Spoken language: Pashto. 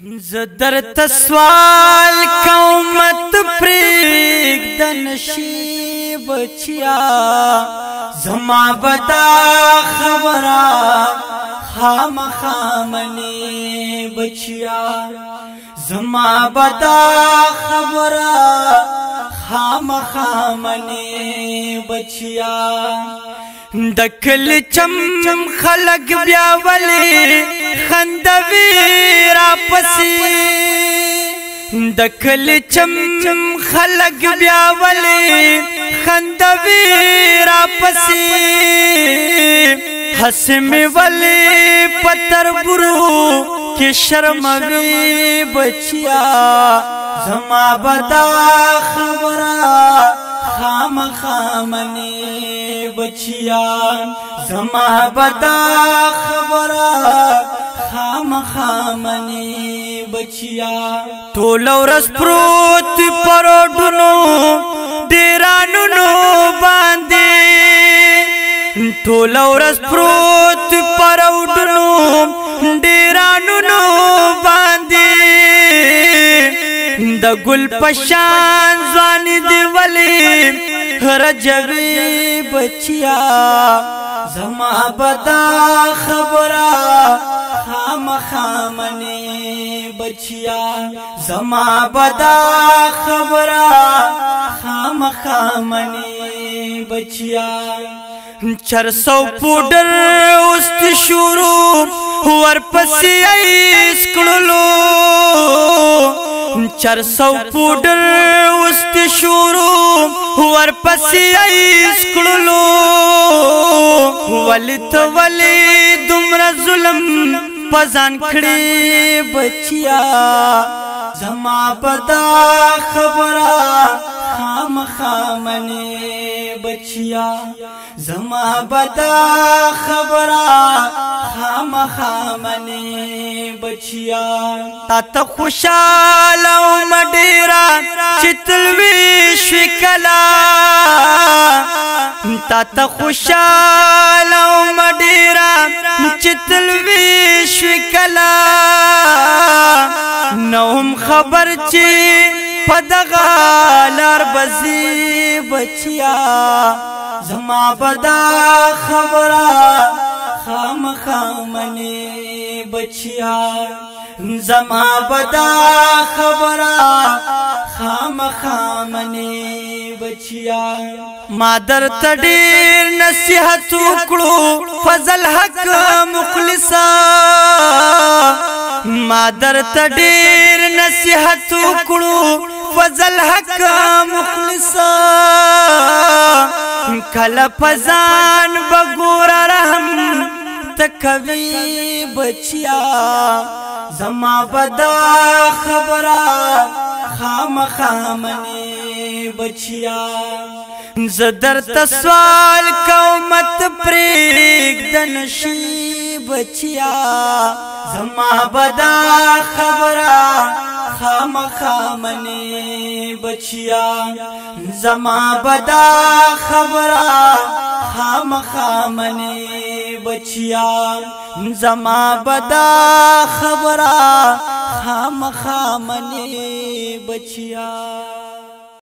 زه درته سوال کوم ته پرېږده نشي بچیا، زما به دا خبره خامخا منې بچیا، زما به دا خبره خامخا منې بچیا۔ د کلی چم خلق بیا ولی خندوي را پسې، د کلی چم خلق بیا ولی خندوي را پسې۔ حسمی ولی پتر برو کې شرموي بچیا، زما بدا خبره خامخا منې بچیا، زما بدا خبره خامخا منې بچیا۔ ټول ورځ پروت پروډونو ډیرانونو باندې، ټول ورځ پروت پروډونو ډیرانونو باندې، د ګل پشان ځوان دی ولی رجوي بچیا، زما بدا خبره خامخا منې بچیا، زما بدا خبره خامخا منې بچیا۔ چرسو پوډر اوست شروع ورپسې ایس کړلو، چرسو پوډر اوست شروع ورپسې ایس کړلو۔ ولی ته ولی دومره ظلم پزان کړي بچیا، زما بدا خبره خامخا منې بچیا، زما بدا خبره خامخا منې بچیا۔ تا ته خوشاله وم ډېره چې تلوي شوې کله، تا ته خوشاله وم ډېره چې تلوي شوې کله، نوم خبر چې په دغه لار بزي بچیا، زما بدا خبره خامخا منې بچیا، زما بدا خبره خامخا منې بچیا۔ ما درته ډېر نصیحت وکړو فضل حق مخلصا، ما درته ډېر نصیحت وکړو فضل حق مخلصا، کله پزان بګور رحم تکوي بچیا، زما بدا خبره خامخا منې بچیا۔ زه درته سوال کوم ته پرېږده نشي بچیا، زما بدا خبره خامخا منې بچیا، زما بدا خبره خامخا منې بچیا، زما بدا خبره خامخا منې بچیا۔